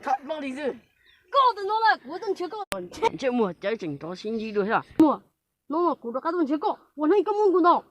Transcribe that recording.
Koj tus no lawm, kuv tuaj nrhiav koj. Ntsej muag cawv tseem rov sib ntsib dua thiab. Muag, no kuv rov qab tuaj nrhiav koj, ua hnub koj muab kuv ntaus.